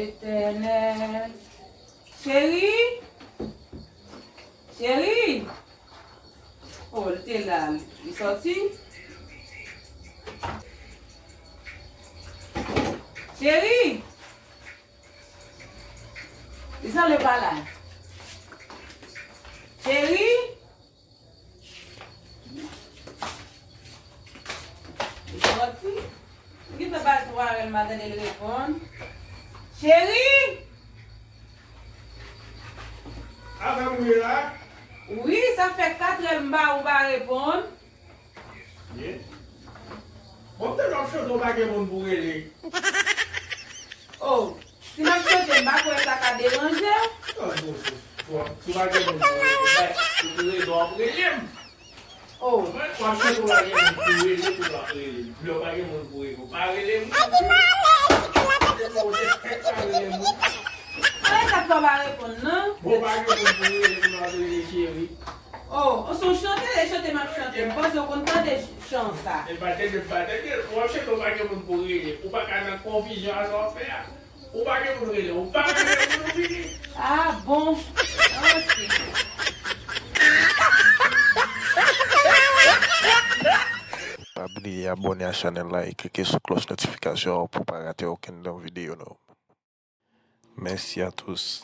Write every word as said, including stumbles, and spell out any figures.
Etènèl. Cheri! Cheri! Oh, li te la, li sòti. Cheri! Li sanble pa la. Cheri! Li sòti. Li gentan bay twa rèl, m pa tande l reponn. Cheri! Avè m ou ye la? Wi, sa fè kat rèl m ba ou pa reponn. Ye. Bon, m te ap chante, ou pa gen moun pou rele. Oh, si m ap chante, m pa kwè sa ka deranje w. Non, si, si, si, si w pa gen moun pou rele, ou pa, ou pou rezon w ap rele m. Oh. Mwen, w ap chante, ou pa gen moun pou rele, pou w ap rele m. Lè w pa gen moun pou rele, ou pa rele m. Se bon, ou te fèk pa rele m. Alè, sa fè w pa reponn, non? Bon, w pa gen moun pou rele, pou w ap rele cheri. Oh, se yon chante, e chante m ap chante. M panse w konn tande chan sa. E pa tande, pa tande. W ap chante, ou pa gen moun pou rele. Ou pa ka nan konfizyon a sa w ap fè a. Ou pa gen moun rele. Ou pa rele moun ou fini. Ah bon? Ok. Pa bliye abòne a chanèl la e klike sou klòch notifikasyon an pou w pa rate okenn nan videyo nou. Merci à tous.